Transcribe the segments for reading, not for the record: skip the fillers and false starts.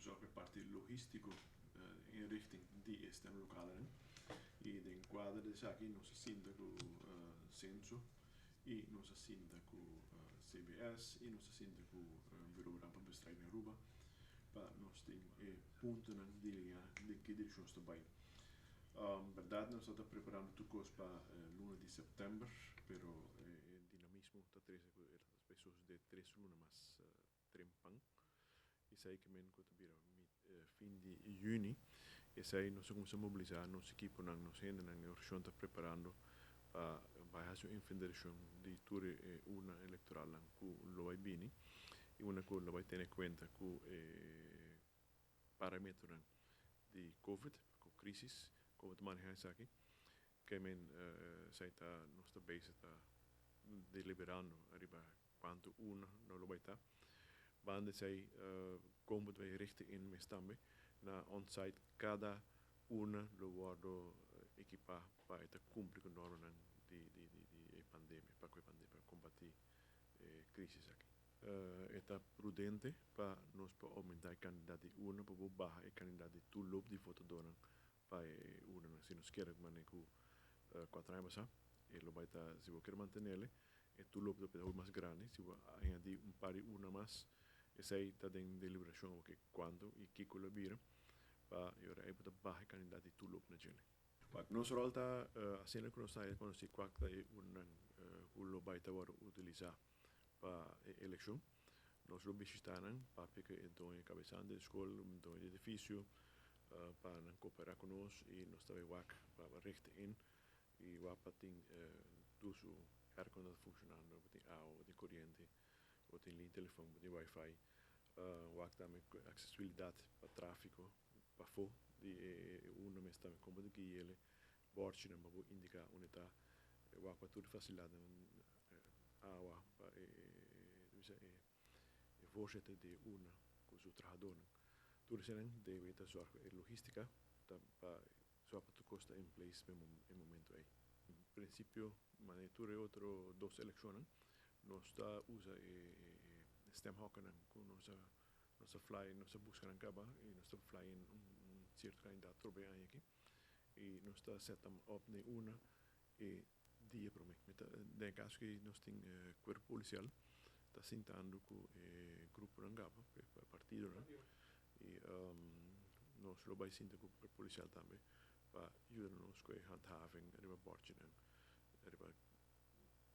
Zorg pa e parti logistico, inrichting di e stemlokalen. Y den cuadro di esaki nos a sinta cu Censo y nos a sinta cu CBS y nos a sinta cu Bureau Rampenbestrijding Aruba pa nos tin e puntonan delinea den ki direccion nos ta bay. Berdad nos ta preparando tur cos pa luna di september, pero e dinamismo ta trece cu e ta bay sucede 3 luna mas trempan. Esey ke men cu ta bira fin di juni. Esey nos a cuminsa mobilisa nos ekiponan, nos hendenan, e organisacion ta preparando pa bay haci un inventarisacion di tur e urna electoralnan cu lo bay bini y unda cu lo bay tene cuenta cu e parametronan di COVID, cu crisis, con ta maneha esaki. Ke men esey ta nos ta bezig ta deliberando ariba cuanto urna no lo bay ta. Banda esey, con bo ta bay richten in mes tambe na on-site, cada urna lo wordo ekipa pa e ta cumpli cu normanan di pandemia, pa cu e pandemia, pa combati e crisis aki. E ta prudente pa nos pa aumenta e cantidad di urna pa bo baha e cantidad di toeloop di votadornan pa e urnanan. Si nos kier mane cu 4 aña pasa, e lo bay ta, si bo kier mantenele, e toeloop ta hopi mas grandi. Si bo añadi un par di urna mas, esey ta den deliberacion oke cuanto y kico lo bira pa e ora ey bo ta baha e cantidad di toeloop na djele. Nos rol ta asina cu nos ta conoci cua ta e urnanan cu lo bay ta wordo utilisa pa e eleccion. Nos lo bishita nan, papia cu e doño cabezante di school, doño di edificio, pa nan coopera cu nos y nos ta bay wak pa richten in y wak pa tin tur su airco ta funcionando, bo tin awa, bo tin coriente, bo tin link telefon, bo tin wifi, wak tambe accesibilidad pa trafico pafo di e urna mes tambe, con bo tin guiele, bordjenan pa bo indica unda ta, wak pa tur e facilidadnan, awa pa e voorzitter di urna cu su trahadornan. Tur esnan debe ta zorg e logistica ta pa zorg pa tur cos ta in place e momento ey. En principio, mane tur e otro dos eleccionnan, nos ta usa e stemhokkennan cu nos a fly, nos a busca nan caba y nos ta fly in un cierto cantidad tur bay aña aki y nos ta set them up den urna e dia prome. Den caso cu nos tin cuerpo policial ta sintando cu e gruponan caba, e partidonan, y nos lo bay sinta cu cuerpo policial tambe pa yuda nos cu e handhaving riba bordjenan, riba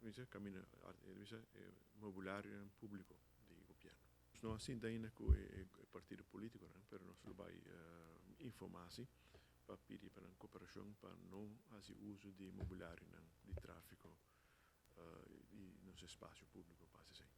bisa camina, bisa mobiliarionan publico di gobierno. Nos no a sinta ainda cu e partido politiconan, pero nos lo bay informa si pa pidi pa nan cooperacion pa no haci uso di mobiliarionan di trafico y nos espacio publico pa haci esey.